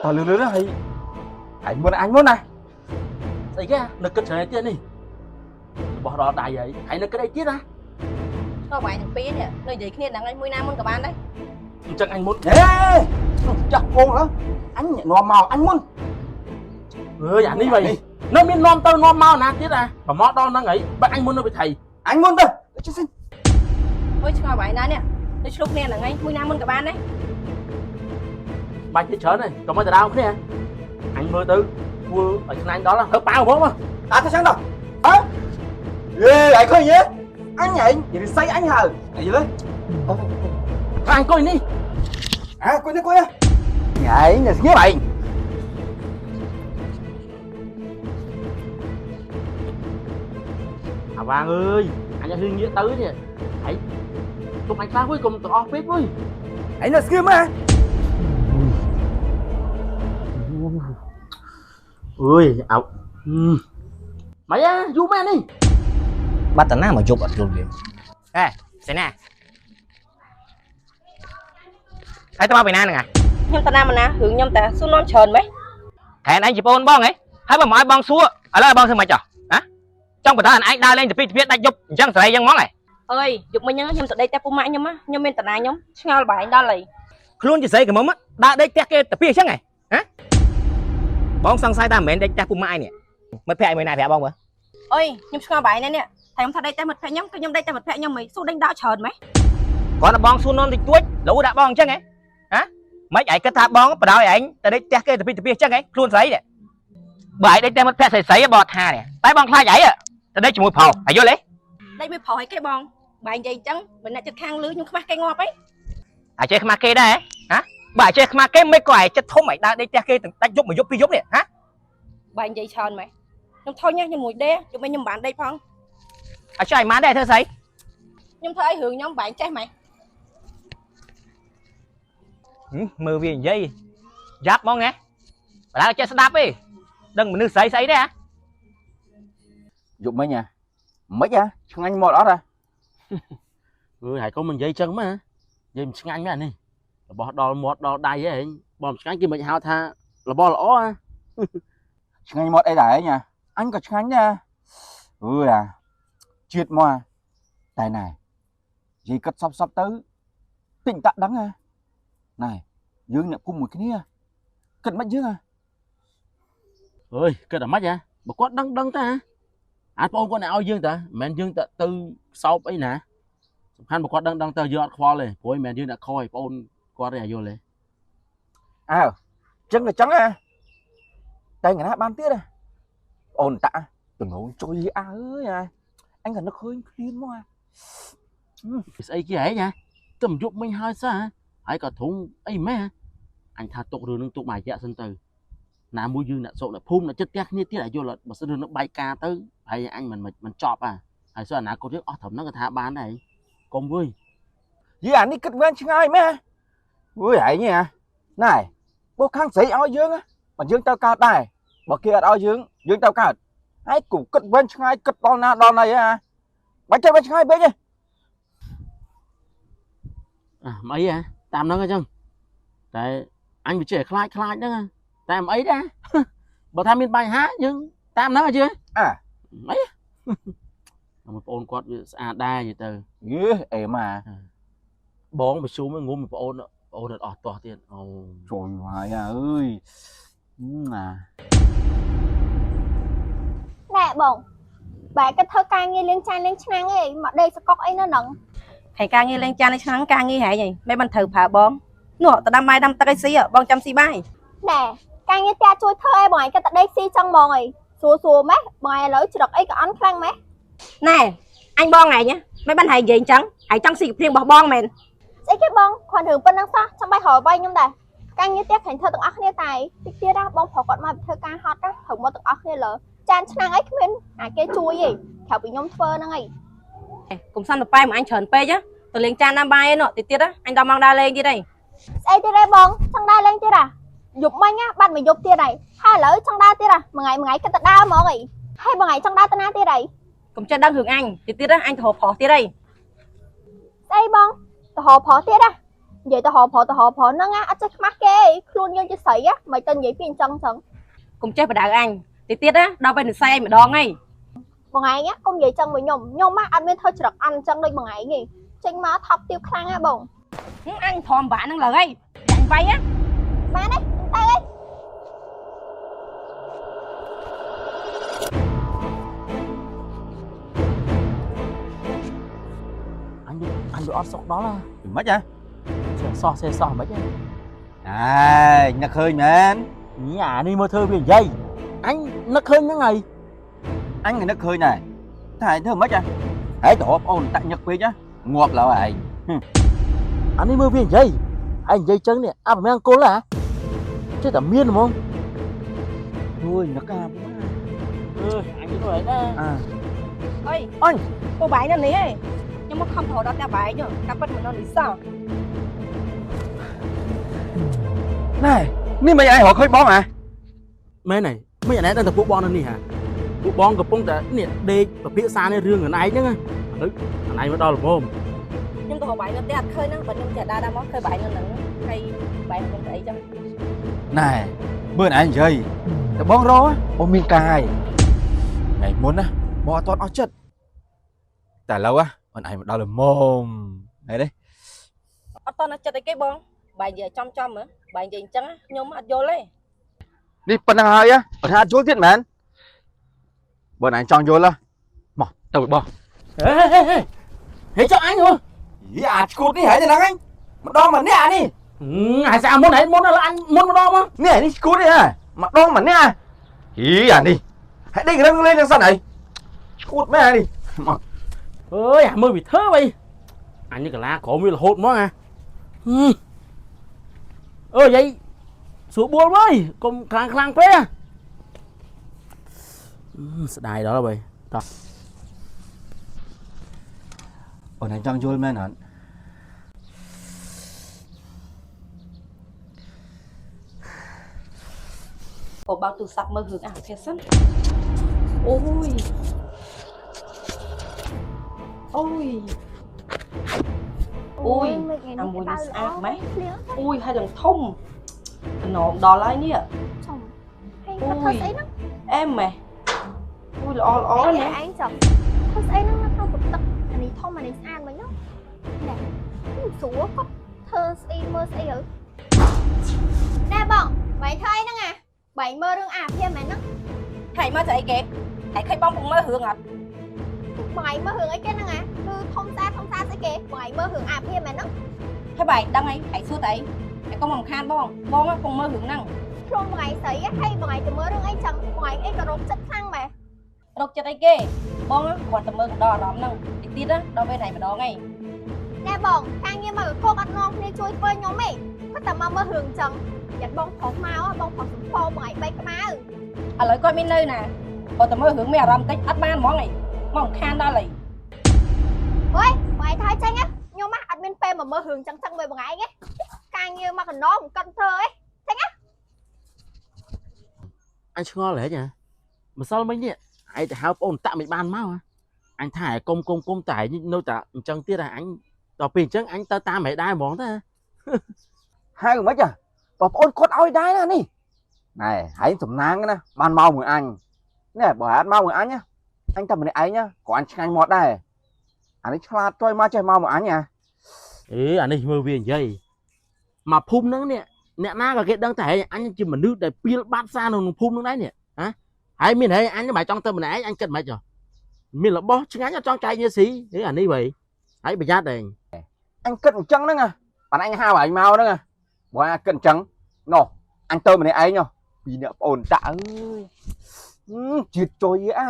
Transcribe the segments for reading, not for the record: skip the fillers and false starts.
តើលឿនលឿនហើយអញមុនអញមុនណា ស្អីគេនៅគិតច្រើនទៀតនេះរបស់ដល់ដៃហើយហើយនៅគិតអីទៀតណា ឆ្ងល់បងទាំងពីរនេះនៅនិយាយគ្នាហ្នឹងឯងមួយណាមុនក៏បានដែរ អញ្ចឹងអញមុន ហេចាស់បងហ៎អញនាំមកអញមុន អើយអានេះវិញនៅមាននាំទៅនាំមកណាទៀតអាប្រមកដល់ហ្នឹងហើយបើអញមុននៅវិថី អញមុនទៅជិះសិន អុយឆ្ងល់បងណានេះនៅឆ្លុះគ្នាហ្នឹងឯងមួយណាមុនក៏បានដែរ បាច់ទៅច្រើនហើយកុំឲ្យទៅដើមគ្នាអញមើលទៅធ្វើឲ្យខ្នាញ់ដល់ធ្វើប៉ាវហ្មងមក អត់ទៅចឹងដល់ហ៎យេឯងឃើញទេអញឯងរិស័យអញហើយអីលើ អញអង្គុយនេះ អាគួយនេះគួយនេះឯងនៅស្ងៀមឯង អាវ៉ាងអើយអញឲ្យហ៊ឺងាកទៅនេះហើយទុកអញខ្លះវិញកុំទៅអស់ពេកវិញ ឯងនៅស្ងៀមហ៎ អើយអោម៉េចយូរមែននេះ បាត់តាណាមកយប់អត់យល់វា អេសេណាហើយទៅមកពីណាហ្នឹង ខ្ញុំតាណាមកណារឿងខ្ញុំតាសួរនាំច្រើនម៉េច ហែនឯងជាប្អូនបងហ៎ហើយបើមកឲ្យបងសួរឥឡូវឲ្យបងធ្វើម៉េចចុះហ៎ចង់បន្តឲ្យឯងដើរលេងទៅពីទ្វារដាច់យប់អញ្ចឹងសេរីយ៉ាងហ្មងហ៎ អើយយប់មិញហ្នឹងខ្ញុំទៅដេកតែពុកម៉ាក់ខ្ញុំខ្ញុំមានតាណាខ្ញុំឆ្ងល់បងឯងដល់ហើយ ខ្លួនជាស្រីក្រមុំដើរដេកផ្ទះគេទៅពីអញ្ចឹងហ៎ហ៎បងសង្ស័យថាមិនមែនដេកផ្ទះពុកម៉ាក់ឯនេះមិត្តភក្តិឯងមួយណាប្រាប់បងមើល អុយខ្ញុំឆ្ងល់បងឯងនេះតែខ្ញុំថាដេកតែមិត្តភក្តិខ្ញុំគឺខ្ញុំដេកតែមិត្តភក្តិខ្ញុំហីសួរដេញដោច្រើនម៉េច គ្រាន់តែបងសួរនាំតិចតួចលូដាក់បងអញ្ចឹងហ៎ហ៎មិនឯងគិតថាបងបដ ாய் ឯងទៅដេកផ្ទះគេទៅពីទ្វារអញ្ចឹងហ៎ខ្លួនស្រីនេះបើឯងដេកផ្ទះមិត្តភក្តិស្រីស្រីបងថានេះតែបងខ្លាចឯងទៅដេកជាមួយប្រុសអាយល់ទេ ដេកមួយប្រុសឲ្យគេបងបងនិយាយអញ្ចឹងមិនអ្នកចិត្តខាងលឺខ្ញុំខ្មាស់គេងាប់អី អាចេះខ្មាស់គេដែរហ៎បើអាចេះខ្មាស់គេមិនក៏ឯងចិត្តធំឯងដើរដេកផ្ទះគេទាំងដាច់យប់មួយយប់ពីរយប់នេះហ៎ បងនិយាយច្រើនម៉េចខ្ញុំធុញខ្ញុំមួយដេយប់មិញខ្ញុំមិនបានដេកផង អាចឲ្យម៉ានដែរធ្វើស្អី ខ្ញុំធ្វើអីរឿងខ្ញុំបងចេះម៉េច មើលវានិយាយយ៉ាប់ហ្មងណាបើដើរចេះស្ដាប់ទេដឹងមនុស្សស្រីស្អីដែរហ៎ យប់មិញអាមិនអាឆ្ងាញ់មកអត់អា អើយហើយកុំមិននិយាយចឹងមកនិយាយមិនឆ្ងាញ់មែននេះរបស់ដល់មាត់ដល់ដៃហ៎បើមិនឆ្ងាញ់គេមិនហៅថារបស់ល្អហ៎ ឆ្ងាញ់មកអីដែរឯងអាអញក៏ឆ្ងាញ់ដែរអើយអាជាតិមកអាតែណែនិយាយគិតសពសពទៅតិចតាក់ដឹងអាណែយើងអ្នកភូមិមួយគ្នាគិតមិនយើងអា អើយគិតអាម៉េចហ៎បើគាត់ដឹងដឹងតាអាចបងគាត់អ្នកឲ្យយើងតាមិនមែនយើងទៅទៅសោបអីណាសំខាន់បើគាត់ដឹងដឹងទៅយើងអត់ខ្វល់ទេព្រោះមិនមែនយើងអ្នកខយបងគាត់ទេអាយល់ទេ អើចឹងក៏ចឹងអាតែថ្ងៃណាបានទៀតអាអូនតាក់តំណងចុយអើយអាអញក៏នឹកឃើញឃ្លានមកអា ស្អីគេហែងហ៎ទៅមិនយប់មិញហើយសោះហ៎ហើយក៏ធុងអីម៉េះអញថាទុករឿងនឹងទុកមួយរយៈសិនទៅណាមួយយើងអ្នកសុកអ្នកភូមិអ្នកចិត្តផ្ទះគ្នាទៀតអាយល់អត់បើសិនរឿងនឹងបែកការទៅហើយអញមិនមិនចប់ហ่ะហើយសោះអនាគតយើងអស់ត្រឹមហ្នឹងក៏ថាបានដែរកុំវើយ យីអានេះគិតវែងឆ្ងាយមែនអើយឯងហ៎ណែបើខាងស្រីឲ្យយើងបើយើងទៅកើតដែរបើគេអត់ឲ្យយើងយើងទៅកើតហើយគូគិតវែងឆ្ងាយគិតដល់ណាដល់ណីហ៎បាច់ចេះវែងឆ្ងាយពេកទេ អាមិនអីហ៎តាមហ្នឹងអញ្ចឹងតែអញវាចេះខ្លាចខ្លាចហ្នឹងតែមិនអីដែរបើថាមានបញ្ហាយើងតាមហ្នឹងអញ្ចឹង អា អីបងប្អូនគាត់វាស្អាតដែរនិយាយទៅ យេអេម៉ា បងប្រជុំងុំបងប្អូនបងអូនអត់អស់ទាស់ទៀតអូ ជួយហើយអើយអា ណែបងបែរគិតធ្វើការងារលាងចានលាងឆ្នាំងឯងមកដេកសកុកអីនៅហ្នឹង ហើយការងារលេងចានលេងឆ្នាំងការងារហែងហីមិនបានត្រូវប្រើបងនោះទៅដាំបាយដាំទឹកអីស៊ីបងចាំស៊ីបាយ ណែការងារផ្ទះជួយធ្វើអីបងឯងគិតតែដេកស៊ីចឹងហ្មងអីស្រួលស្រួលម៉េះបងឯងឥឡូវច្រឹកអីក៏អន់ខ្លាំងម៉េះ ណែអញបងឯងមិនបានហែងនិយាយអញ្ចឹងហែងចង់ស៊ីកាព្រៀងរបស់បងមែន ស្អីគេបងគ្រាន់រឿងប៉ុណ្ណឹងសោះចាំបាច់រកវាយខ្ញុំដែរការងារផ្ទះខែងធ្វើទាំងអស់គ្នាតែតិចទៀតណាបងប្រុសគាត់មកធ្វើការហត់ណាត្រូវមកទាំងអស់គ្នាលើចានឆ្នាំងអីគ្មានអាគេជួយទេក្រៅពីខ្ញុំធ្វើហ្នឹងអី កុំសំតប៉ែមកអញច្រើនពេកទៅលេងចានដាំបាយឯនោះតិចទៀតអញដល់ម៉ោងដើរលេងទៀតហី ស្អីទៀតឯងបងចង់ដើរលេងទៀតអាយប់មិញណាបាត់មួយយប់ទៀតហើយហើយឥឡូវចង់ដើរទៀតអាមួយថ្ងៃមួយថ្ងៃគិតតែដើរហ្មងអីហើយបងឯងចង់ដើរទៅណាទៀតអី កុំចេះដឹងរឿងអញតិចទៀតអញទៅរកប្រុសទៀតហី ស្អីបងទៅរកប្រុសទៀតណា និយាយទៅរកប្រុសទៅរកប្រុសហ្នឹងណាអត់ចេះខ្មាស់គេឯងខ្លួនយើងជាស្រីណាមិនទៅនិយាយពីអញ្ចឹងចឹង កុំចេះបដៅអញតិចទៀតណាដល់ពេលនិស័យឯងម្ដងហើយ បងឯងណាកុំនិយាយចឹងមួយខ្ញុំខ្ញុំណាអត់មានធ្វើច្រឹកអន់អញ្ចឹងដូចបងឯងទេចេញមកថប់ទៀបខ្លាំងណាបង ហឹមអញព្រមបាក់ហ្នឹងលើហើយអញវាយណា បានទេទៅឯង អញអញវាអត់សុកដល់ហ่ะ មិនហ៎ ចេះសោះសេះសោះមិនហ៎ អើយនឹកឃើញមែន ញ៉ាអានេះមើលធ្វើវានិយាយអញនឹកឃើញហ្នឹងហើយ អញក៏នឹកឃើញដែរតែឯងធ្វើមិនហ៎ហើយទៅរាប់អូនតាក់ញឹកពេកណាងាប់ឡើយឯង អានេះមើលវានិយាយឯងនិយាយចឹងនេះអាប្រមាណអង្គុលហ่ะចេះតែមានហ្មង អូយនឹកអា អើយអញទៅឯណា អា អុយ អញ ពូបាយនៅនេះឯងខ្ញុំមកខំទៅរកដល់ផ្ទះបាយហ្នឹងកាពិតមិននៅនេះសោះ ណែនេះមិនឯងរកឃើញបងហ៎ មែនហើយមិនអានេះដឹងតែពួកបងនៅនេះហ่ะពួកបងកំពុងតែនេះដេកពិភាក្សាในរឿងអាណឯងហ្នឹងឥឡូវអាណឯងមកដល់ល្មម ខ្ញុំទៅរកបាយនៅផ្ទះអត់ឃើញហ្នឹងបើខ្ញុំចេះដើរដើរមកឃើញបាយនៅហ្នឹងហើយបាយខ្ញុំទៅអីចឹង ណែមើលឯងនិយាយតែបងរកបងមានកាយថ្ងៃមុនណាបងអត់ទាន់អស់ចិត្តតែឥឡូវអូនឯងមកដល់ល្មមហើយទេ អត់តន់ចិត្តអីគេបងបាយនិយាយចំចំហ៎បាយនិយាយអញ្ចឹងខ្ញុំអត់យល់ទេ នេះប៉ុណ្្នឹងហើយអូនថាអត់យល់ទៀតមែនបើឯងចង់យល់មកទៅបង ហេហេហេហេចុះអញហ៎ យីអាឈួតនេះហើយហ្នឹងឯងម្ដងម្នាក់នេះ ហើយស្អាមុនហើយមុនឥឡូវអញមុនម្ដងមក នេះនេះឈួតនេះហ៎ម្ដងម្នាក់ហីអានេះហើយដេករឹងលេងទាំងសិនហើយឈួតមែននេះមក អើយអាមើលវាធ្វើអីអញនេះកាឡាក្រមវារហូតហ្មងអាអើយាយស្រួលបួលវើយកុំខ្លាំងខ្លាំងពេកស្ដាយដល់ហើយតោះ អូនឯងចង់យល់មែនអត់ ពូបើកទូរស័ព្ទមើលរឿងអាភាសិនអូយអូយ អូយអាមួយនេះស្អាតម៉េះ ភ្លៀង អូយហើយទាំងធំតំណមដល់ហើយនេះ ចំហើយគាត់ធ្វើស្អីហ្នឹង អែមម៉េះអូយល្អល្អណា ឯងចំធ្វើស្អីហ្នឹងនៅក្នុងទឹកអានេះធំអានេះស្អាតមិញហ្នឹងណែស្រួលគាត់ធ្វើស្អីមើលស្អីទៅណែបងបែងធ្វើអីហ្នឹងអាបែងមើលរឿងអាភិមែនហ្នឹង ហើយមកស្អីគេហើយឃើញបងពុកមើលរឿងអត់ បែងមើលរឿងអីគេហ្នឹងអាគឺធំស្អាតធំស្អាតស្អីគេបែងមើលរឿងអាភិមែនហ្នឹង ហើយបែងដឹងអីហើយសួរតែអីហើយកុំរំខានបងបងពុកមើលរឿងហ្នឹង ខ្លួនបងឯងស្រីហើយបងឯងទៅមើលរឿងអីចឹងបងឯងអីក៏រកចិត្តខ្លាំងម៉េះ រកចិត្តអីគេបងគ្រាន់តែមើលកណ្ដោអារម្មណ៍ហ្នឹងតិចទៀតដល់ពេលណៃម្ដងឯង ណែបងការងារមកកោកអត់នាំគ្នាជួយធ្វើខ្ញុំទេគាត់តែមកមើលរឿងចឹងយ៉ាត់បងប្រុសមកបងប្រុសសំពោបងឯងបែកក្បាល ឥឡូវគាត់មាននៅណាបើតែមើលរឿងមានអារម្មណ៍តិចអត់បានហ្មងឯងមករំខានដល់ហើយ ហុយបងឯងថាចេញណាខ្ញុំអត់មានពេលមកមើលរឿងចឹងចឹងមួយបងឯងទេការងារមកកណ្ដោមិនកិនធ្វើអី អញឆ្ងល់ហ៎ចាម្សិលមិញនេះឯងទៅហៅប្អូនតាក់មិនបានមកអញថាឯងកុំកុំកុំតែឯងនៅតែអញ្ចឹងទៀតអញដល់ពេលអញ្ចឹងអញទៅតាមឯងដែរហ្មងតា ហៅមិនហ៎បងប្អូនគាត់ឲ្យដែរណានេះណែហើយសំណាងណាបានមកមួយអញនេះបើអត់មកមួយអញណាអញតែម្នាក់ឯងក៏អញឆ្ងាញ់មាត់ដែរអានេះឆ្លាតចុយមកចេះមកមួយអញណា អេអានេះមើលវានិយាយមកភូមិហ្នឹងនេះអ្នកណាក៏គេដឹងតែអញជាមនុស្សដែលពីលបាត់សារនៅក្នុងភូមិហ្នឹងដែរនេះហ៎ហើយមានហើយអញមិនចង់ទៅម្នាក់ឯងអញគិតមិនហ៎មានរបស់ឆ្ងាញ់អត់ចង់ចែកគ្នាស៊ីហេអានេះវ៉ៃហើយប្រយ័ត្នឯង អញគិតអញ្ចឹងហ្នឹងណាបានអញហៅឯងមកហ្នឹងណាបើអញគិតអញ្ចឹងណោះអញទៅម្នាក់ឯងណោះពីរអ្នកប្អូនតាក់អើយជាតិចុយអា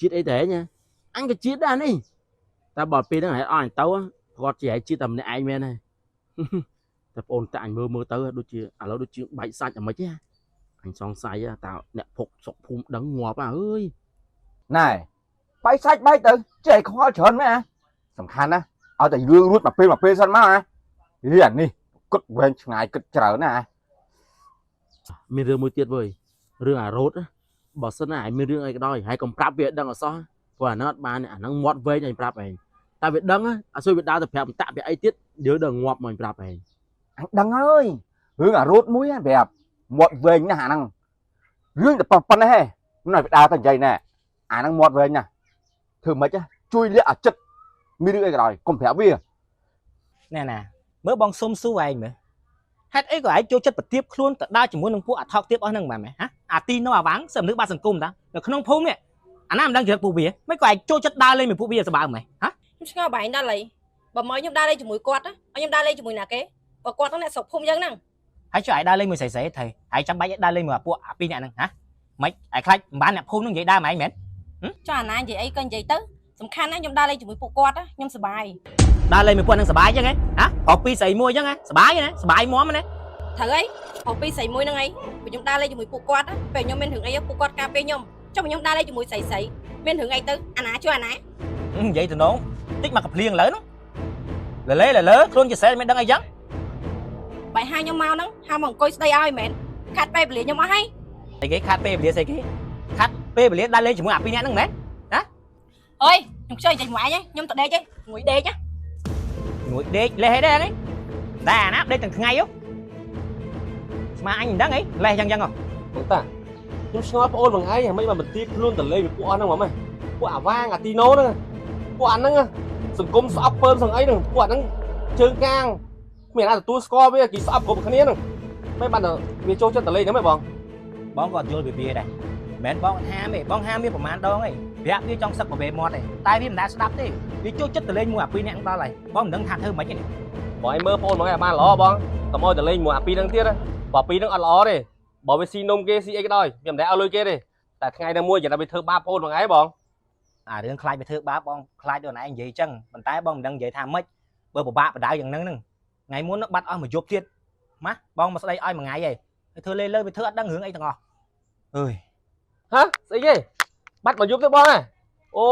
ជាតិអីតែឯងអញក៏ជាតិដែរនេះតែបើពេលហ្នឹងហើយអស់អញទៅគាត់ជាឯងជាតិតែម្នាក់ឯងមែនហើយតែបងអូនតែអញមើលមើលទៅដូចជាឥឡូវដូចជាបែកសាច់អាម៉េចទេអញសង្ស័យតើអ្នកភុកសុកភូមិដឹងងាប់អើយ ណែបែកសាច់បែកទៅចេះឲ្យខ្វល់ច្រើនមែនអាសំខាន់ណាឲ្យតែរឿងរួចមកពេលមកពេលសិនមកអាហីអានេះគិតវែងឆ្ងាយគិតច្រើនណាអា មានរឿងមួយទៀតវើយរឿងអារ៉ូតបើសិនណាឯងមានរឿងអីក៏ដោយហើយកុំប្រាប់វាដឹងអសោះព្រោះអាហ្នឹងអត់បានអាហ្នឹងមាត់វែងអញប្រាប់ឯង តែវាដឹងអត់សុយវាដើរទៅប្រាប់តាក់វាអីទៀតយើងដល់ងាប់មកប្រាប់ឯង អញដឹងហើយរឿងអារ៉ូតមួយហ្នឹងប្រាប់មាត់វែងណាស់អាហ្នឹងរឿងតែប៉ុណ្ណេះឯងមិនឲ្យវាដើរទៅនិយាយណែអាហ្នឹងមាត់វែងណាស់ធ្វើម៉េចជួយលាក់អាចិត្តមានរឿងអីក៏ដោយកុំប្រាប់វា ណែណាមើលបងសុំសួរឯងមើលហេតុអីក៏ឯងចូលចិត្តប្រទៀបខ្លួនទៅដើរជាមួយនឹងពួកអាថោកទៀបអស់ហ្នឹងបាទម៉េះហ៎អាទីណូអាវាំងសឹមនឹកបាត់សង្គមតានៅក្នុងភូមិនេះអាណាមិនដឹងចរិតពួកវាមិនក៏ឯងចូលចិត្តដើរលេងមួយពួកវាសប្បាយម៉េះហ៎ ខ្ញុំឆ្ងល់បែងដល់ហើយបើមកខ្ញុំដើរលេងជាមួយគាត់ណាឲ្យខ្ញុំដើរលេងជាមួយណាគេបើគាត់ហ្នឹងអ្នកស្រុកភូមិយ៉ាងហ្នឹង ហើយចុះឯងដើរលេងមួយស្រីស្រីត្រូវហើយចាំបាច់ឯងដើរលេងមួយអាពួកអាពីរអ្នកហ្នឹងហ៎ម៉េចឯងខ្លាចមិនបានអ្នកភូមិហ្នឹងនិយាយដើរមកឯងមែន ចុះអាណានិយាយអីក៏និយាយទៅសំខាន់ណាខ្ញុំដើរលេងជាមួយពួកគាត់ណាខ្ញុំសប្បាយ ដើរលេងមួយពួកហ្នឹងសប្បាយចឹងហ៎ហ៎ប្រុសពីរស្រីមួយចឹងហ៎សប្បាយណាសប្បាយមាំណា ត្រូវអីប្រុសពីរស្រីមួយហ្នឹងអីបើខ្ញុំដើរលេងជាមួយពួកគាត់ណាពេលខ្ញុំមានរឿងអីពួកគាត់ការពារខ្ញុំចុះបើខ្ញុំដើរលេងជាមួយស្រីស្រីមានរឿងអីទៅអាណាជួយអាណា និយាយទៅនងតិចមកកភ្លៀងឥឡូវហ្នឹងលលេលលើខ្លួនជាស្រីមិនដឹងអីចឹង បាយហាខ្ញុំមកហ្នឹងហាមកអង្គុយស្ដីឲ្យមែនខាត់ពេលវេលាខ្ញុំអស់ហើយ ស្អីគេខាត់ពេលវេលាស្អីគេខាត់ពេលវេលាដើរលេងជាមួយអាពីរអ្នកហ្នឹងមែន អើយខ្ញុំខ្ជិលចេញមួយឯងខ្ញុំទៅដេកឯងងុយដេកណា មួយដេកលេះអីដែរហ្នឹងតែអាណាដេកទាំងថ្ងៃហ៎ស្មាអញមិនដឹងអីលេះចឹងចឹងហ៎ បងតាខ្ញុំឆ្ងល់ប្អូនបងឯងហ្មិនបានបន្ទាបខ្លួនតលេងពីពួកអស់ហ្នឹងហ្មងហ៎ពួកអាវាងអាទីណូហ្នឹងពួកអាហ្នឹងសង្គមស្អប់ពើមសឹងអីហ្នឹងពួកអាហ្នឹងជើងកាងគ្មានអាទទួលស្គាល់វាគេស្អប់គ្រប់គ្នាហ្នឹងមិនបានវាចូលចិត្តតលេងហ្នឹងហ៎បង បងក៏អត់យល់ពីវាដែរមិនមែនបងហាមទេបងហាមវាប្រហែលដងឯងប្រាប់វាចង់សឹកប្រវេមាត់ឯងតែវាមិនដែលស្ដាប់ទេវាចូលចិត្តទៅលេងមួយអាពីរអ្នកហ្នឹងដល់ហើយបងមិនដឹងថាធ្វើម៉េចទេ បងឯងមើលប្អូនបងឯងឲ្យបានល្អបងកុំឲ្យតលេងមួយអាពីរហ្នឹងទៀតបើពីរហ្នឹងអត់ល្អទេបើវាស៊ីនំគេស៊ីអីក៏ដោយវាមិនដែលឲ្យលុយគេទេតែថ្ងៃណាមួយយ៉ាងណាវាធ្វើបាបប្អូនបងឯងបង អារឿងខ្លាចវាធ្វើបាបបងខ្លាចដល់ឯងនិយាយចឹងប៉ុន្តែបងមិនដឹងនិយាយថាម៉េចបើពិបាកបដៅយ៉ាងហ្នឹងហ្នឹងថ្ងៃមុនបាត់អស់មួយយប់ទៀតម៉ាបងមកស្ដីឲ្យមួយថ្ងៃឯងធ្វើលេលើវាធ្វើអត់ដឹងរឿងអីទាំងអស់អើយ ហ៎ស្អីគេបាត់មកយប់ទេបងហ៎អូ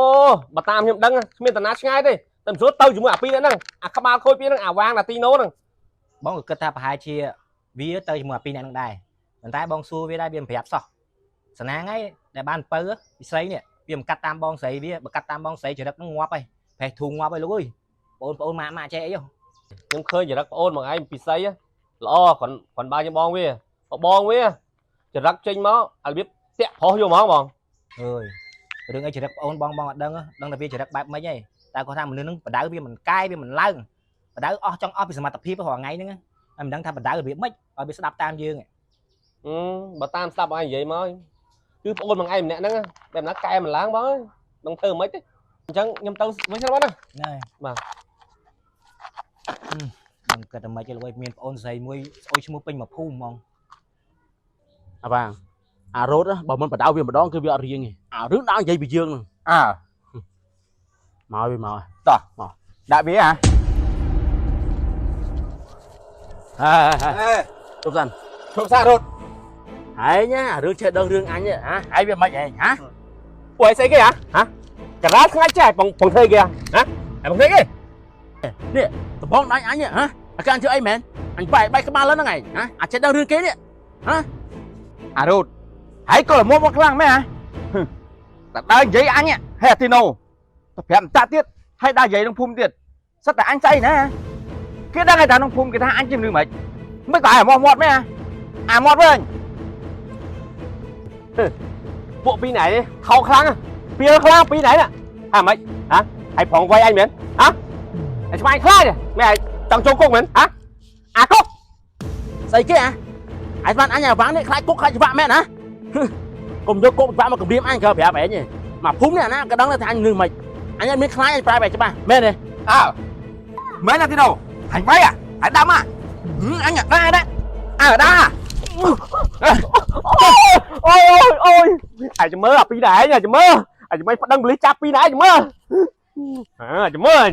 បើតាមខ្ញុំដឹងគ្មានតាណាឆ្ងាយទេតែមិនស្រួលទៅជាមួយអាពីរហ្នឹងអាក្បាលខូចពីរហ្នឹងអាវាងអាទីណូហ្នឹង បងក៏គិតថាប្រហែលជាវាទៅជាមួយអាពីរអ្នកហ្នឹងដែរប៉ុន្តែបងសួរវាដែរវាមិនប្រាប់សោះសណាថ្ងៃដែលបានពៅពិស្រីនេះវាមិនកាត់តាមបងស្រីវាបើកាត់តាមបងស្រីចរិតហ្នឹងងាប់ហើយប្រេះធូងាប់ហើយលោកអើយបងប្អូនម៉ាក់ម៉ាក់ចេះអីហ៎ ខ្ញុំឃើញចរិតប្អូនមួយឯងពិសីល្អគ្រាន់គ្រាន់បើខ្ញុំបងវាបើបងវាចរិតចេញមកអារបៀបតាក់ប្រុសយកហ្មងបង អើយរឿងអីចរិតប្អូនបងបងអត់ដឹងដឹងតែវាចរិតបែបម៉េចឯងតែគាត់ថាមនុស្សហ្នឹងបដៅវាមិនកែវាមិនឡើងបដៅអស់ចង់អស់ពីសមត្ថភាពរាល់ថ្ងៃហ្នឹងហើយមិនដឹងថាបដៅរបៀបម៉េចឲ្យវាស្ដាប់តាមយើង បើតាមស្ដាប់ឯងនិយាយមកគឺប្អូនមួយឯងម្នាក់ហ្នឹងបែបណាកែមិនឡើងបងអើយនឹងធ្វើមិនទេអញ្ចឹងខ្ញុំទៅវិញសិនបងណា ណែ បាទ ដឹងគិតតែម៉េចឯងលោកអើយមានប្អូនស្រីមួយស្អុយឈ្មោះពេញមួយភូមិហ្មង អាវ៉ាងអារ៉ូតបើមិនបដៅវាម្ដងគឺវាអត់រៀងទេអារឿងដើរនិយាយពីយើងហ្នឹង អើ មកវាមក តោះដាក់វាហ៎ ហេជប់សិន ឈប់សារត់ ហើយណារឿងចេះដឹងរឿងអញហ៎ហើយវាមិនឯងហ៎ ពួកឯងស្អីគេហ៎ហ៎ករាលថ្ងៃចេះបងបងធ្វើគេហ៎បងធ្វើគេ នេះដំបងដៃអញហ៎អាកាធ្វើអីមែនអញបែកបែកក្បាលលើហ្នឹងឯងហ៎អាចេះដឹងរឿងគេនេះ អារ៉ូតហើយក៏ល្មមមកខ្លាំងមែនហ៎តែដើរនិយាយអញហើយអាទីណូទៅប្រាប់តាក់ទៀតហើយដើរនិយាយក្នុងភូមិទៀតសិតតែអញស្អីណាគេដឹងហើយថាក្នុងភូមិគេថាអញជាមនុស្សមិនមិនក៏ឲ្យអាមាត់មាត់មែនហ៎អាមាត់វិញ ពួកពីរណៃថោខ្លាំងពីរខ្លាំងពីរណៃណាហាម៉េចហ៎ហើយប្រងវាយអញមែនហ៎ឯស្មាញខ្លាចមែនចង់ចូលគុកមែនហ៎អាគុក ស្អីគេហ៎ឯងស្មានអញអាវ៉ាងនេះខ្លាចគុកខ្លាចច្បាក់មែនហ៎កុំយកគុកច្បាក់មកគម្រាមអញក៏ប្រាប់ឯងមកភូមិនេះអាណាក៏ដឹងថាអញនឹងមិនអញអត់មានខ្លាចអញប្រាប់ឯងច្បាស់មែនទេ អើមែនណាទីណូហាញ់វាយហាញ់ដាំអញដាក់ដាក់អើដាក់ អូយអូយអូយអាយមើលអាពីរណៃអាយមើលអាយមើលប្តឹងប៉ូលីសចាប់ពីរណៃអាយមើលអាយមើល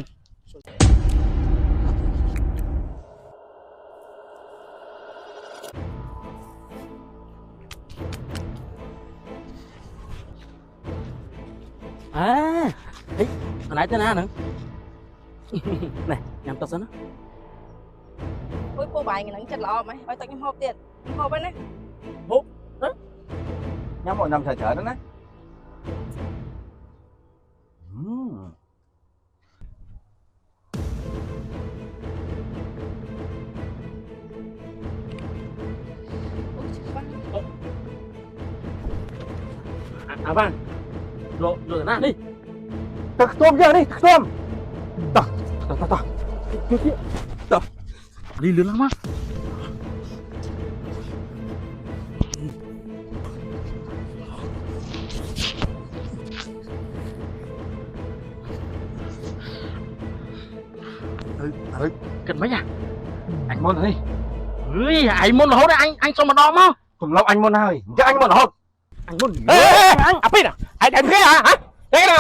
អើហីអណៃទៅណាហ្នឹង នេះញ៉ាំទឹកសិនណា អូយពោបាយហ្នឹងចិត្តល្អម៉េះឲ្យទឹកខ្ញុំហូបទៀតខ្ញុំហូបហើយណា ញ៉ាំមកញ៉ាំច្រើនច្រើនហ្នឹងណា អាវ៉ាងយកយកទៅណានេះ ទៅខ្ទមយើងនេះខ្ទមតោះតោះតោះតោះ នេះលឿនឡើងមក ឥឡូវ គិតមិនហ៎ អញមុននេះ អើយឯងមុនរហូតអញអញសុំម្ដងមក កុំឡប់អញមុនហើយអញ្ចឹងអញមុនរហូតអញមុន អេអញអាពីណាឯងតែគេហ៎ហ៎គេណា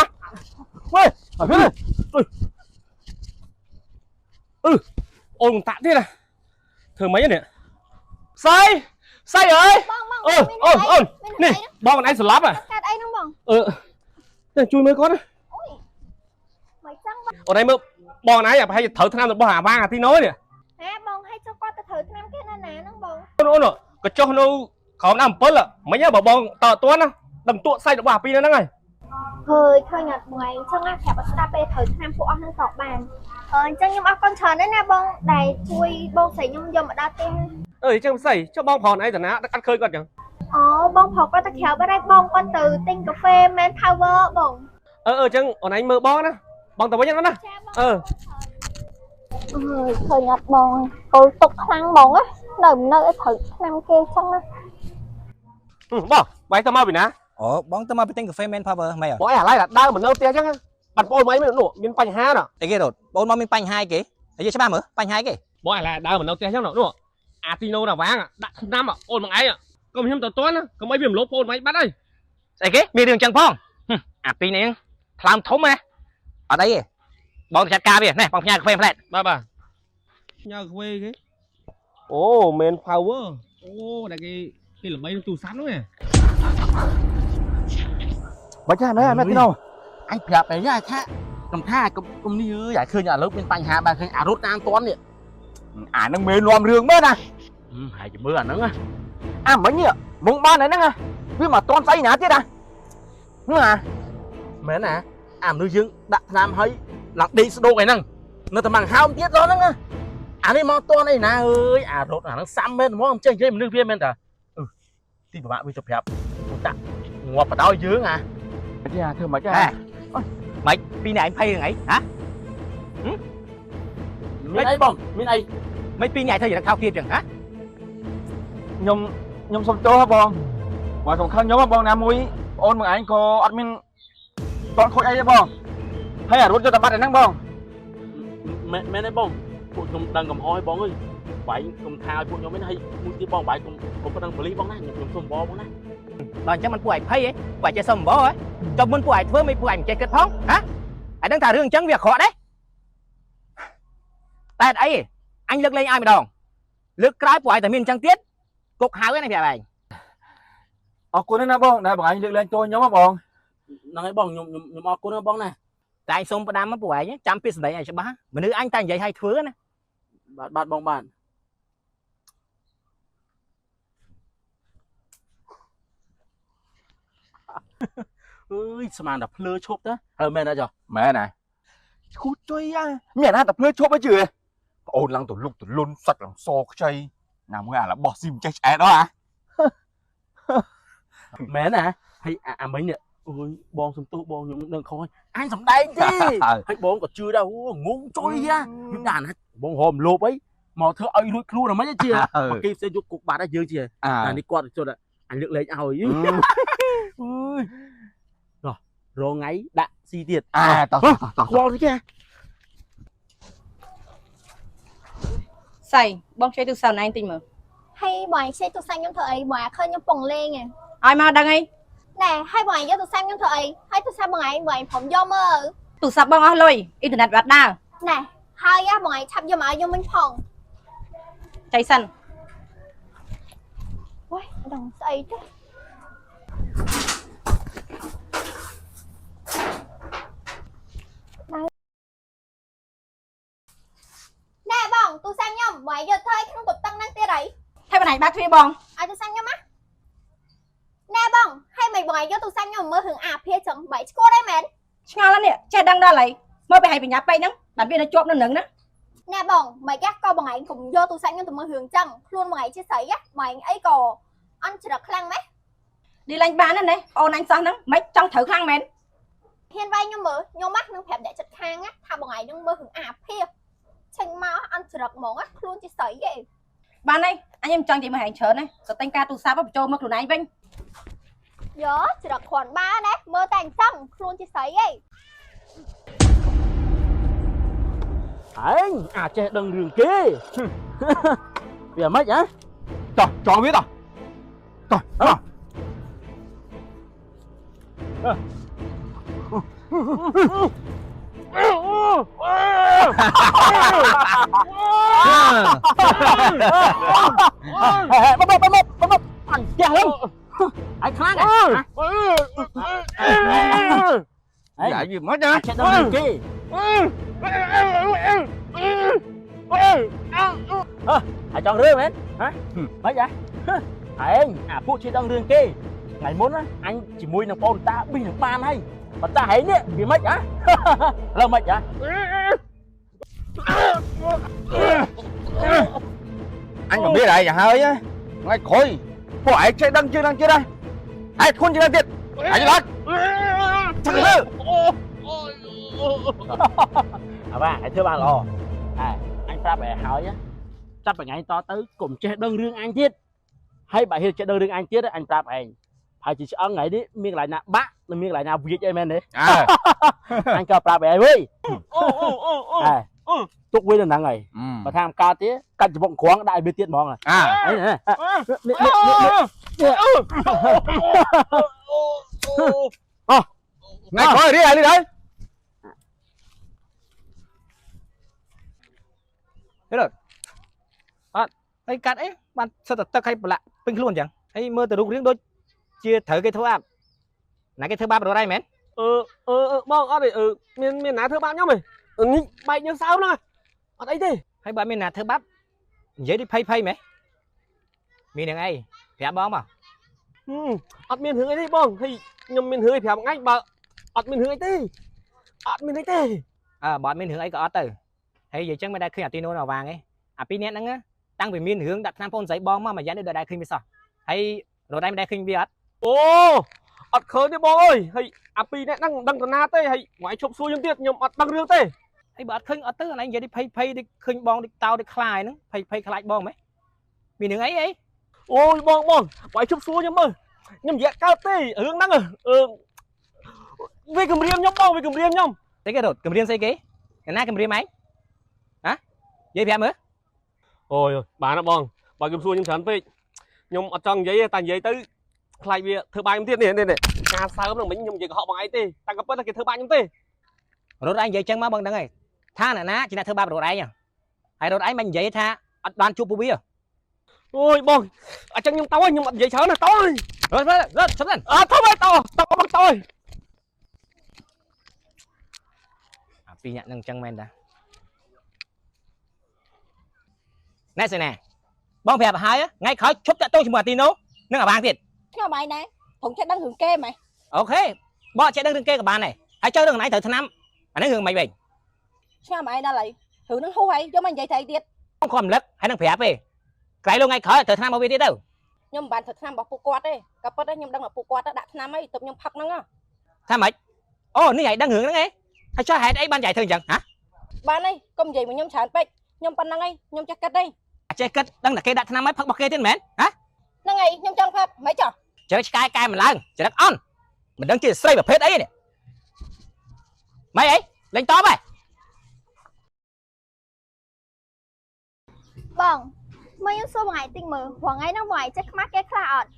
អើយ អូនតាក់ទៀតណាធ្វើម៉េចនេះសៃសៃអើយ បងបង អឺអូនអូន នេះ នេះបងអនឯងស្លាប់ហ៎ កាត់អីហ្នឹងបង អឺនេះជួយមើលគាត់ណា អូយមិនចឹងបង អូនឯងមើលបងអនឯងប្រហែលជាត្រូវថ្នាំរបស់អាវ៉ាងអាទីណូនេះ ហេបងឲ្យចុះគាត់ទៅត្រូវឆ្នាំគេនៅណាហ្នឹងបង អូនអូនកញ្ចុះនៅក្រោមដើមអំពិលមិញបើបងតតន់ណាដឹងតក់សាច់របស់អាពីរហ្នឹងហើយ ហើយឃើញអត់បងឯងចឹងណាប្រាប់អត់ស្ដាប់ពេលត្រូវឆ្នាំពួកអស់ហ្នឹងតបបានអឺអញ្ចឹងខ្ញុំអរគុណច្រើនណាស់ណាបងដែលជួយបងស្រីខ្ញុំយកមកដល់ផ្ទះ អើយចឹងស្អីចុះបងប្រហែលឯងតាណាអត់ឃើញគាត់ចឹង អូបងប្រុសគាត់ទៅក្រៅបាត់ហើយបងគាត់ទៅទិញកាហ្វេ Man Power បង អឺអឺចឹងអូនឯងមើលបងណាបងទៅវិញណា ចាបង អឺ អើយឃើញអត់បងកូលទុកខ្លាំងហ្មងណានៅមិននៅឲ្យត្រូវឆ្នាំគេចឹងណា បងបាយទៅមកពីណា អូបងទៅមកពីទិញកាហ្វេ Man Power ម៉េច បងឯងអាឡៃដើមមិននៅផ្ទះចឹងបាត់បងអូនមកនោះមានបញ្ហាណ អីគេរត់បងមកមានបញ្ហាអីគេនិយាយច្បាស់មើលបញ្ហាអីគេ បងអាឡៃដើមមិននៅផ្ទះចឹងនោះអាទីណូណាវាងដាក់ថ្នាំអូនមកឯងកុំខ្ញុំទៅតន់កុំអីវាមលោបងអូនមកបាត់ហើយ ស្អីគេមានរឿងចឹងផងហឹមអាពីរនេះថ្លើមធំណា អត់អីទេ បងទៅចាត់ការវានេះបងផ្ញើកាហ្វេផ្លែត បាទបាទញ៉ៅខ្វេគេអូ Man Power អូដែលគេគេល្បីនឹងទូរស័ព្ទហ្នឹងឯង បាច់ចាមែនមែនទីណូ អញប្រាប់ឯងថាកំថាកុំកុំនេះអើយឲ្យឃើញឥឡូវមានបញ្ហាបានឃើញអារត់តាមតន់នេះ អានឹងមេនាំរឿងមែនណា ហើយចាំមើលអាហ្នឹងណា អាមិញនេះមុងបានហើយហ្នឹងវាមកតន់ស្អីណាទៀតអាណា មែនណាអាមនុស្សយើងដាក់ថ្នាំឲ្យឡើងដេកស្ដោកឯហ្នឹងនៅតែមកហើមទៀតដល់ហ្នឹងណាអានេះមកតន់អីណាអើយអារត់អាហ្នឹងសាំមែនហ្មងមិនចេះនិយាយមនុស្សវាមែនតាអឺទីពិបាកវាទៅប្រាប់តាក់ងាប់បដ ாய் យើងអា ចាធ្វើមិនចា ហេម៉េចពីរនេះឯងភ័យរឿងអីហ៎ មានអីបងមានអី មិនពីរនេះឯងធ្វើយ៉ាងថោកទៀតចឹងហ៎ ខ្ញុំខ្ញុំសុំទោសបងបើសំខាន់ខ្ញុំបងណាមួយបងអូនមួយឯងក៏អត់មានតន់ខូចអីទេបងហើយអារត់យកតែបាត់ឯហ្នឹងបង មែនមែនទេបងពួកខ្ញុំដឹងកំហុសហើយបងអើយបាយកុំថាឲ្យពួកខ្ញុំឯងហើយមួយទៀតបងបាយកុំកុំប្តឹងប៉ូលីសបងណាខ្ញុំសុំបងបងណា ដល់អញ្ចឹងមិនពួកឯងភ័យហ៎ពួកឯងចេះសុំអំបរហ៎ចុះមុនពួកឯងធ្វើមិនពួកឯងមិនចេះគិតផងហ៎ឯងដឹងថារឿងអញ្ចឹងវាអាក្រក់ដែរតែអត់អីទេអញលើកលែងឲ្យម្ដងលើកក្រោយពួកឯងតែមានអញ្ចឹងទៀតគុកហៅឯណាប្រាប់ឯង អរគុណណាស់បងដែលបងឯងលើកលែងទោសខ្ញុំហ៎បង ហ្នឹងហើយបងខ្ញុំខ្ញុំខ្ញុំអរគុណណាបងណា តែឯងសុំផ្ដាំមកពួកឯងចាំពាក្យសម្ដីឲ្យច្បាស់មនុស្សអញតែនិយាយឲ្យធ្វើណា បាទបាទបងបាទអើយស្មានតែភ្លើឈប់ទៅហើយមែនអត់ចុះ មែនណាឈូចុយអាមានអាណាតែភ្លើឈប់អីជឿប្អូនឡើងទៅលុកទៅលុនសាច់ឡើងសខ្ចីណាមួយអារបស់ស៊ីមិនចេះឆ្អែតដល់អា មែនណាហើយអាមិញនេះអូយបងសំទោសបងខ្ញុំដឹងខុសហើយអញសំដែងទេហើយបងក៏ជឿដែរអូងងចុយហ่ะខ្ញុំដាក់ណាបងហមលោបអីមកធ្វើឲ្យរួចខ្លួនហ្មងជាមកគេផ្សេងយកគុកបាត់ហើយយើងជា អា អានេះគាត់ជន់អញលើកលែងឲ្យអើយណោះរងថ្ងៃដាក់ស៊ីទៀត អាតោះតោះ ខ្វល់តិចហ៎ សៃបងជួយទូរស័ព្ទណៃតិចមើល ហើយបងឯងខ្ចីទូរស័ព្ទខ្ញុំធ្វើអីបងឯងឃើញខ្ញុំពងលេងឯង ឲ្យមកដឹងអី ណែហើយបងឯងយកទូរស័ព្ទខ្ញុំធ្វើអីហើយទូរស័ព្ទបងឯងបងឯងព្រមយកមើល ទូរស័ព្ទបងអស់លុយអ៊ីនធឺណិតបាត់ដើរ ណែហើយបងឯងឆាប់យកមកឲ្យខ្ញុំវិញផង ចៃសិន អូយដឹងស្អីទេណែបងទូរស័ព្ទខ្ញុំបងឯងយកធ្វើអីក្នុងកតុងហ្នឹងទៀតអី ថៃបណ្ណាញបាត់ទ្វារបង ឲ្យទូរស័ព្ទខ្ញុំណាណែបងហើយមិនបងឯងយកទូរស័ព្ទខ្ញុំមកមើលរឿងអាភាចឹងបែកឈួតអីមែន ឆ្ងល់ហ្នឹងនេះចេះដឹងដល់ហើយមើលไปឲ្យបញ្ញាពេកហ្នឹងបានវានៅជាប់នៅនឹងណា ណែបងមិនយ៉ាក៏បងឯងកុំយកទូរស័ព្ទខ្ញុំទៅមើលរឿងចឹងខ្លួនបងឯងជាស្រីណាបងឯងអីក៏អន់ច្រឹកខ្លាំងម៉េះ ឌីឡាញ់បានណាស់ណាបងអូនអញសោះហ្នឹងមិនចង់ត្រូវខ្លាំងមែន ហ៊ានវាយខ្ញុំមើលខ្ញុំណានឹងប្រាប់អ្នកចិត្តខាងណាថាបងឯងនឹងមើលរឿងអាភិបចេញមកអន់ច្រឹកហ្មងណាខ្លួនជាស្រីឯង បានហើយអញមិនចង់និយាយមកហែងច្រើនណាក៏តែងការទូរស័ព្ទបញ្ចូលមកខ្លួនឯងវិញ យោច្រឹកគ្រាន់បើណាមើលតែអញ្ចឹងខ្លួនជាស្រីឯង ឯងអាចចេះដឹងរឿងគេ វាម៉េចហ៎ តោះចងវាតោះតោះតោះ ហេបបបបបបអញផ្ទះហ្នឹងឯងខ្លាំងហ៎ឯង យាយវាមិនណា ចេះដឹងរឿងគេហើយចង់រឿងមែនហ៎ម៉េចហ៎ឯងអាពួកចេះដឹងរឿងគេថ្ងៃមុនណាអញជាមួយនឹងបងតាប៊ីនឹងបានហើយប៉ុន្តែឯងនេះវាម៉េចហ៎ឥឡូវម៉េចហ៎ អញក៏មានឯងហើយថ្ងៃក្រោយពួកឯងចេះដឹងជឿដឹងទៀតណាឯងធន់ជាងទៀតឯងអត់ចឹងទៅ អាវ៉ាឯងធ្វើបានល្អអែអញប្រាប់ឯងហើយចាប់ថ្ងៃតទៅកុំចេះដឹងរឿងអញទៀតហើយបើហ៊ានចេះដឹងរឿងអញទៀតអញប្រាប់ឯងហើយជាឆ្អឹងថ្ងៃនេះមានកន្លែងណាបាក់និងមានកន្លែងណាវាចអីមែនទេ អើ អញក៏ប្រាប់ឯងវិញ អូអូអូអូ អែទុកវានៅហ្នឹងហើយបើថាមិនកើតទេកាច់ច្បុកក្រងដាក់ឲ្យវាទៀតហ្មង អើ អីនេះនេះនេះ ថ្ងៃក្រោយរៀលហើយ ហើយកាត់អីបានសិតតែទឹកឲ្យប្រឡាក់ពេញខ្លួនអញ្ចឹងហើយមើលទៅរូបរាងដូចជាត្រូវគេធ្វើបាបណាគេធ្វើបាបរត់ហើយមែន អឺអឺបងអត់ទេអឺមានមានណាធ្វើបាបខ្ញុំទេនេះបែកញើសសើមហ្នឹងអត់អីទេ ហើយបើមានណាធ្វើបាបនិយាយដូចភ័យភ័យមែនមាននឹងអីប្រាប់បងមក អត់មានរឿងអីទេបងហើយខ្ញុំមានរឿងអីប្រាប់ថ្ងៃបើអត់មានរឿងអីទេអត់មានអីទេ អើបើអត់មានរឿងអីក៏អត់ទៅហើយនិយាយចឹងមិនដែលឃើញអាទីនោះនៅវាងឯងអាពីរនាក់ហ្នឹងណាតាំងពីមានរឿងដាក់ថ្នាំបងស្រីបងមកមួយយ៉ាងនេះដូចដែលឃើញវាសោះហើយរត់ឯងមិនដែលឃើញវាអត់ អូអត់ឃើញទេបងអើយហើយអាពីរនាក់ហ្នឹងមិនដឹងតាណាទេហើយមកឲ្យឈប់សួរខ្ញុំទៀតខ្ញុំអត់ដឹងរឿងទេ ហើយបើអត់ឃើញអត់ទៅអានេះនិយាយដូចភ័យភ័យដូចឃើញបងដូចតោដូចខ្លាយហ្នឹងភ័យភ័យខ្លាចបងហ្មងមានរឿងអីអី អូយបងបងបើឲ្យជប់សួរខ្ញុំមើលខ្ញុំនិយាយកើតទេរឿងហ្នឹងអឺវាគម្រាមខ្ញុំបងវាគម្រាមខ្ញុំ ស្អីគេរត់គម្រាមស្អីគេអ្នកណាគម្រាមឯងហ៎និយាយប្រាប់មើល អូយបានណាបងបើគំសួរខ្ញុំច្រើនពេកខ្ញុំអត់ចង់និយាយទេតែនិយាយទៅខ្លាចវាធ្វើបាបខ្ញុំទៀតនេះនេះការសើមហ្នឹងមិញខ្ញុំនិយាយកុហកបងឯងទេតែក៏ពិតតែគេធ្វើបាបខ្ញុំទេ រត់ឯងនិយាយចឹងមកបងដឹងហើយថាអ្នកណាជាអ្នកធ្វើបាបរត់ឯងហើយរត់ឯងមិននិយាយថាអត់បានជួបពួកវារ អូយបងអញ្ចឹងខ្ញុំតោខ្ញុំអត់និយាយច្រើនណាតោ ត់រត់ឈប់សិន អត់ធ្វើឲ្យតោតោបងតោ អាពីរអ្នកនឹងចឹងមែនតាណែសេណាបងប្រាប់ឲ្យហើយថ្ងៃក្រោយឈប់តាក់ទងជាមួយអាទីណូនិងអាវាងទៀត ឆ្ងល់បាយដែរត្រង់ចេះដឹងរឿងគេម៉េះ អូខេបងអត់ចេះដឹងរឿងគេក៏បានដែរហើយចុះរឿងណៃត្រូវឆ្នាំអានេះរឿងមិនវិញ ឆ្ងល់បាយដល់ហើយរឿងហ្នឹងហួសហើយយកមកនិយាយទៅអីទៀត បងខំរំលឹកហើយនឹងប្រាប់ទេក្រៃលោកថ្ងៃក្រោយត្រូវឆ្នាំមកវាទៀតទៅ ខ្ញុំមិនបានធ្វើថ្នាំរបស់ពួកគាត់ទេក៏ប៉ុន្តែខ្ញុំដឹងថាពួកគាត់ដាក់ថ្នាំអីទើបខ្ញុំផឹកហ្នឹង ថាម៉េចអូនេះឯងដឹងរឿងហ្នឹងឯងហើយចុះហេតុអីបានចៃធ្វើអញ្ចឹងហ៎ បានហើយកុំនិយាយមកខ្ញុំច្រើនពេកខ្ញុំប៉ុណ្្នឹងហើយខ្ញុំចេះគិតហើយ ចេះគិតដឹងតែគេដាក់ថ្នាំឲ្យផឹករបស់គេទៀតមែនហ៎ ហ្នឹងហើយខ្ញុំចង់ផឹកមិនចោះ ចរិតឆ្កែកែមិនឡើងចរិតអន់មិនដឹងជាស្រីប្រភេទអីនេះម៉េចអីលេងតបហ៎ បងមើលខ្ញុំសួរបងឯងតិចមើលរាល់ថ្ងៃហ្នឹងបងឯងចេះខ្មាស់គេខ្លះអត់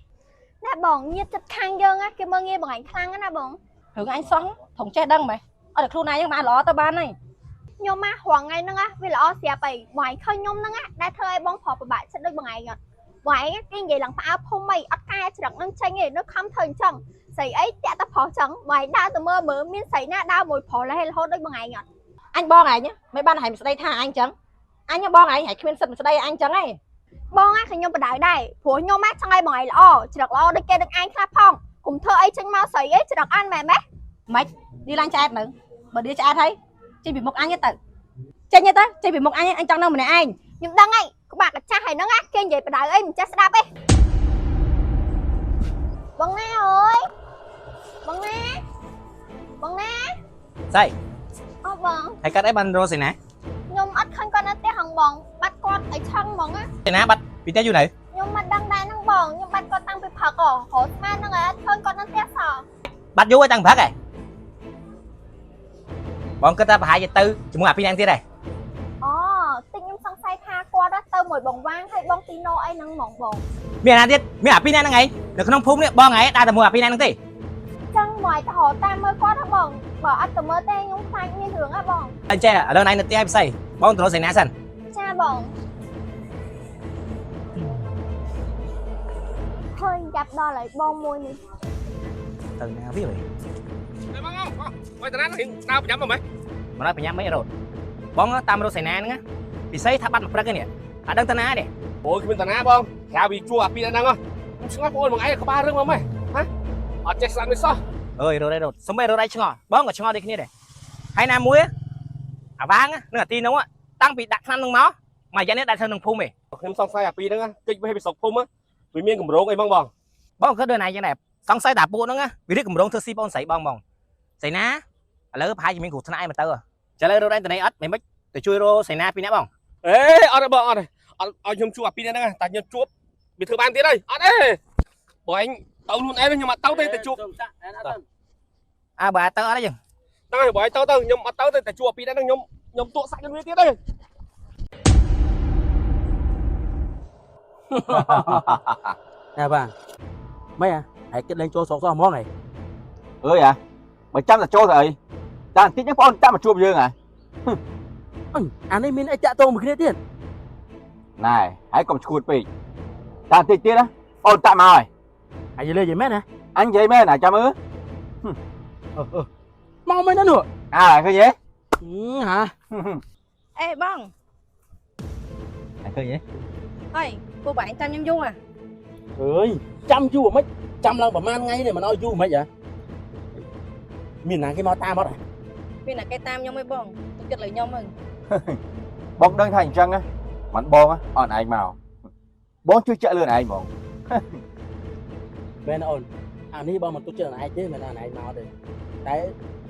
ណែបងញាតិចិត្តខាងយើងណាគេមើលងាយបងឯងខ្លាំងណាស់ណាបង រឿងអញសោះត្រង់ចេះដឹងម៉េះអត់តែខ្លួនឯងហ្នឹងបានល្អទៅបានហើយ ខ្ញុំមករាល់ថ្ងៃហ្នឹងណាវាល្អស្រាប់អីបងឯងឃើញខ្ញុំហ្នឹងណាដែលធ្វើឲ្យបងប្រុសពិបាកចិត្តដូចបងឯងអត់បងឯងគេនិយាយឡើងផ្អើលភុំអីអត់កែច្រឹកហ្នឹងចេញទេនៅខំធ្វើអញ្ចឹងស្រីអីតាក់តែប្រុសចឹងបងឯងដើរទៅមើលមើលមានស្រីណាដើរមួយប្រុសរហូតដូចបងឯងអត់ អញបងឯងមិនបានឲ្យមិនស្ដីថាអញចឹងអញបងឯងឲ្យគ្មានសិទ្ធិមិនស្ដីអញចឹងឯង បងណាក៏ខ្ញុំបដៅដែរព្រោះខ្ញុំណាចង់ឲ្យបងឯងល្អច្រឹកល្អដូចគេដូចឯងខ្លះផងកុំធ្វើអីចេញមកស្រីអីច្រឹកអានមែនម៉េះ ឌីឡាញឆ្អែតនៅបើឌីឆ្អែតហើយចេញពីមុខអញទៅចេញទៅចេញពីមុខអញអញចង់នៅម្នាក់ឯង ខ្ញុំដឹងហើយក្បាក់កាចាស់ហើយហ្នឹងណាគេនិយាយបដៅអីមិនចេះស្ដាប់ទេ បងណាអើយបងណាបងណា ស្អី អូបង ហើយកាត់អីបានរកសេណា ខ្ញុំអត់ឃើញគាត់នៅផ្ទះហងបងបាត់គាត់ឲ្យឆឹងហ្មងណា សេណាបាត់ពីផ្ទះយូរនៅ ខ្ញុំមិនដឹងដែរហ្នឹងបងខ្ញុំបាត់គាត់តាំងពីព្រឹកហ៎រកស្មានហ្នឹងហើយអត់ឃើញគាត់នៅផ្ទះសោះ បាត់យូរហើយតាំងព្រឹកហ៎បងគិតថាប្រហែលជាទៅជាមួយអាពីរនាក់ទៀតហ៎ អូតិចខ្ញុំសង្ស័យថាគាត់ទៅមួយបងវាងហើយបងទីណូអីហ្នឹងហ្មងបង មានអាណាទៀតមានអាពីរនាក់ហ្នឹងឯងនៅក្នុងភូមិនេះបងឯងដើរតែមួយអាពីរនាក់ហ្នឹងទេ ចឹងមកឲ្យទៅរកតាមមើលគាត់ហ៎បងបើអត់ទៅមើលទេខ្ញុំខ្លាចមានរឿងហ៎បង អញ្ចេះឥឡូវណៃនៅផ្ទះឲ្យផ្សៃបងទៅរកសេណាសិន ចាបងឃើញយ៉ាប់ដល់ហើយបងមួយនេះ ទៅណាវាវិញ បងអើយតាណារៀងដើរប្រញាប់មកម៉េច មកដល់ប្រញាប់មិនរត់បងតាមរកសេណាហ្នឹងពិសេសថាបាត់មកព្រឹកឯនេះអត់ដឹងទៅណាទេ អូយគ្មានតាណាបងក្រៅពីជួអាពីហ្នឹងហ៎ខ្ញុំឆ្ងល់បងអូនបងឯងក្បាលរឿងមកម៉េចហ៎អត់ចេះស្ដាប់នេះសោះ អើយរត់ឯរត់សុំឯរត់ឯឆ្ងល់បងក៏ឆ្ងល់ដូចគ្នាដែរហើយណាមួយអាវាងនឹងអាទីនោះតាំងពីដាក់ឆ្នាំនឹងមកមួយយ៉ាងនេះដាក់ធ្វើក្នុងភូមិឯង ខ្ញុំសង្ស័យអាពីហ្នឹងកិច្ចវេះពីស្រុកភូមិវាមានកម្រងអីបងបង បងក៏ដូចណៃយ៉ាងដែរសង្ស័យតាពួកហ្នឹងវារៀបកម្រងធ្វើស៊ីបងស្រីបងហ្មងស្រីណាឥឡូវប្រហែលជាមានគ្រោះថ្នាក់អីមកទៅចាឥឡូវរត់ឯងទៅនេះអត់មិនទៅជួយរកស្រីណាពីរនាក់បង អេអត់ទេបងអត់ទេអត់ឲ្យខ្ញុំជួបអាពីហ្នឹងតែខ្ញុំជួបវាធ្វើបានទៀតហើយអត់ទេបងឯងទៅខ្លួនឯងខ្ញុំអត់ទៅទេតែជួប អើបើទៅអត់ទេយើង ហ្នឹងហើយបងឯងទៅទៅខ្ញុំអត់ទៅទេតែជួបអាពីហ្នឹងខ្ញុំខ្ញុំទក់សាច់ខ្ញុំវាទៀតហើយ ណែបាទម៉េចអាឯងគិតលេងចូលស្រុកសោះហ្មងហី អើយអាបើចាំតែចូលទៅអីតែបន្តិចហ្នឹងបងអូនតាមមកជួបយើងអា អឺអានេះមានអីតាក់ទងមួយគ្នាទៀត ណែហើយកុំឈួតពេកតែបន្តិចទៀតណាអូនតាក់មកហើយ អាយលេយមែនណា អញនិយាយមែនអាចាំមើល មកមែនណានោះ អើឃើញទេ ហា អេបង ឃើញទេ ហើយពួកបងឯងចាំខ្ញុំយូរអា អើយចាំយូរហ្មិចចាំឡើងប្រហែលថ្ងៃនេះមិនឲ្យយូរហ្មិចហ៎មានណាគេមកតាមអត់ មានតែគេតាមខ្ញុំឯងបងទុកចិត្តលើខ្ញុំហ្នឹង បងដឹងថាអញ្ចឹងណាមិនបងអត់ឯងមកបងជួយចាក់លឿនឯងហ្មង មែនអូនអានេះបងមិនទុកចិត្តឯងទេមិនអាឯងមកទេតែ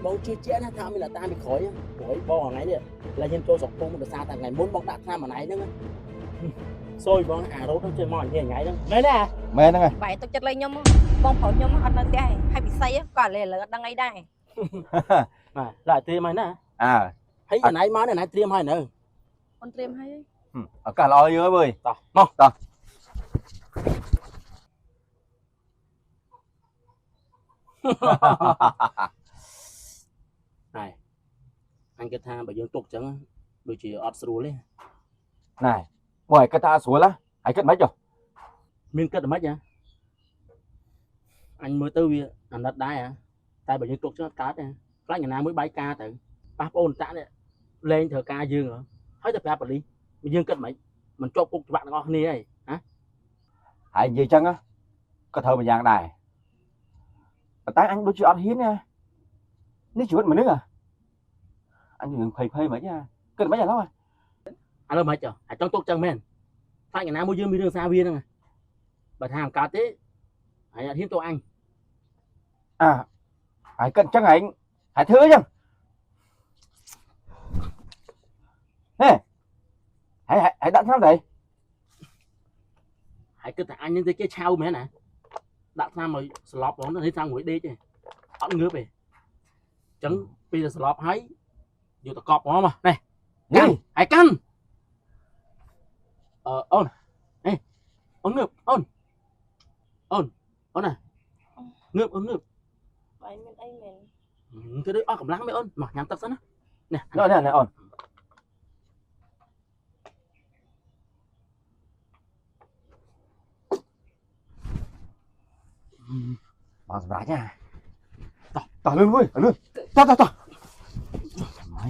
បងជឿជាក់ណាថាមានអ្នកតាមពីក្រោយព្រោះបងថ្ងៃនេះឡើយខ្ញុំចូលស្រុកភូមិដោយសារតែថ្ងៃមុនបងដាក់ថ្នាំម្នាក់ហ្នឹងសូយបងអារ៉ូតហ្នឹងចេះមកញ៉ៃថ្ងៃហ្នឹងមែនទេ មែនហ្នឹងហើយ បែរទុកចិត្តលើខ្ញុំបងប្រុសខ្ញុំអត់នៅផ្ទះឯងហើយពិសីក៏ឥឡូវអត់ដឹងអីដែរ បាទឡាត្រៀមហើយណា អើ ហើយអាណៃមកនេះអាណៃត្រៀមហើយនៅ អូនត្រៀមហើយ ឱកាសល្អយើងហើយ តោះមក តោះ ហើយអញគិតថាបើយើងទុកចឹងដូចជាអត់ស្រួលទេ ណែបងឯងគិតថាស្រួលហ៎ឯងគិតមិនចុះ មានគិតមិនហ៎អញមើលទៅវាអាណិតដែរហ៎តែបើយើងទុកចឹងអត់កើតទេខ្លាចណាមួយបាយការទៅប៉ះប្អូនតាក់នេះលែងត្រូវការយើងហ៎ហើយទៅប្រាប់ប៉ូលីសយើងគិតមិនមិនជាប់គុកច្បាក់ទាំងអស់គ្នាហីហ៎ ហើយនិយាយចឹងក៏ត្រូវមួយយ៉ាងដែរប៉ុន្តែអញដូចជាអត់ហ៊ានណានេះជីវិតមនុស្សហ៎អញរឿងភ័យភ័យមិនហ៎គិតមិនឥឡូវ ឥឡូវមិនចុះអាចង់ទុកចឹងមែនខ្លាចណាមួយយើងមានរឿងសារវាហ្នឹងបើថាមិនកើតទេហើយអត់ហ៊ានទោះអញ អើហើយគិតចឹងឯងហើយធ្វើចឹងហេហើយហើយដាក់ឆ្នាំទៅ ហើយគិតថាអញនឹងទៅគេឆៅមែនណាដាក់ថ្នាំឲ្យស្លប់ហ្មងនេះថ្នាំមួយដេកទេអត់ងើបទេអញ្ចឹងពេលទៅស្លប់ហើយយកទៅកប់ហ្មងមកនេះកាន់ហើយកាន់អឺអូនអេអូនងើបអូនអូនអូនណាងើបអូនងើប បែរមានអីមែន ទៅដូចអស់កម្លាំងមែនអូនមកញ៉ាំទឹកសិនណានេះ នេះនេះអូនបងសម្រាប់ណាតោះតោះលឿនមួយលឿនតោះតោះតោះម៉ៃ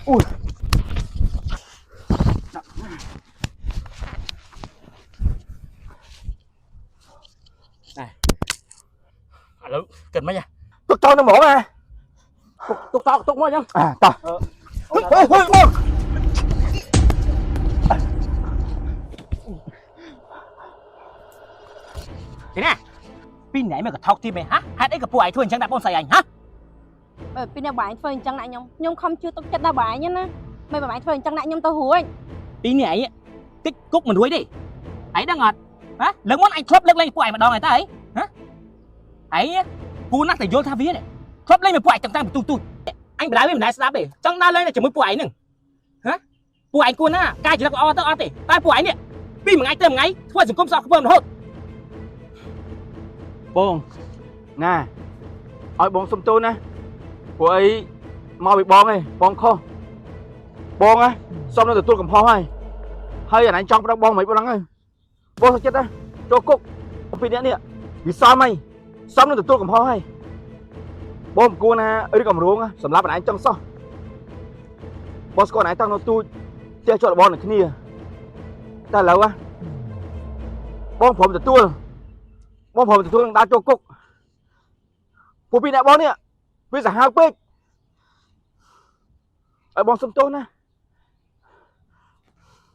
អូយ ឥឡូវគិតមិនហ៎ ទុកចោលនៅហ្មងអា ទុកតោទុកមកអញ្ចឹង អាតោះហេហេបង ទេណាពីណែមកកថោកទីមេហាហេតុអីក៏ពួកឯងធ្វើអញ្ចឹងដាក់បងស្រីអញហា បើពីអ្នកបងឯងធ្វើអញ្ចឹងដាក់ខ្ញុំខ្ញុំខំជឿទុកចិត្តដល់បងឯងណាមិនបងឯងធ្វើអញ្ចឹងដាក់ខ្ញុំទៅរួច ពីនេះឯងតិចគុកមិនរួចទេឯងដឹងអត់ហ៎លើកមុនអញធ្លាប់លើកលែងពួកឯងម្ដងហើយតើអីហ៎ឯងគួរណាស់តែយល់ថាវានេះធ្លាប់លេងមួយពួកឯងតាំងតាំងពីទូទូចអញបដៅវាមិនដែលស្ដាប់ទេចង់ដើរលេងតែជាមួយពួកឯងហ្នឹងហ៎ពួកឯងគួរណាការចរិតល្អទៅអត់ទេតែពួកឯងនេះពីមួយថ្ងៃទៅមួយថ្ងៃធ្វើឲ្យសង្គមសោកខ្ពើមរហូត បងណាឲ្យបងសុំទោសណាព្រោះអីមកពីបងឯងបងខុសបងណាសុំនៅទទួលកំហុសហើយហើយអាណាញ់ចង់ប្រាប់បងមិនប៉ុណ្ណឹងហើយបងសុខចិត្តណាចូលគុកពីអ្នកនេះវាសមហើយសមនៅទទួលកំហុសហើយបងមិនគួរណាឬកម្រងសម្រាប់អាណាញ់ចង់សោះបងស្គាល់អាណាញ់តាំងនៅទូចផ្ទះជាប់របរនឹងគ្នាតែឥឡូវណាបងព្រមទទួល បងព្រមទទួលនឹងដើរចូលគុកពួកពីរអ្នកបងនេះវាសាហាវពេកឲ្យបងសុំទោសណា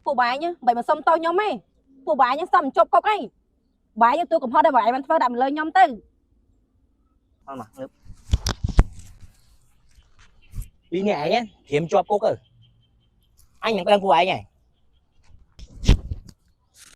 ពួកបងឯងមិនមកសុំតោខ្ញុំទេពួកបងឯងសុំជប់គុកអីបងឯងទទួលកំហុសដែលបងឯងបានធ្វើដាក់មកលើខ្ញុំទៅ អត់មកងើបពីនេះឯងត្រៀមជាប់គុកទៅអញនឹងប្តឹងពួកឯងហើយ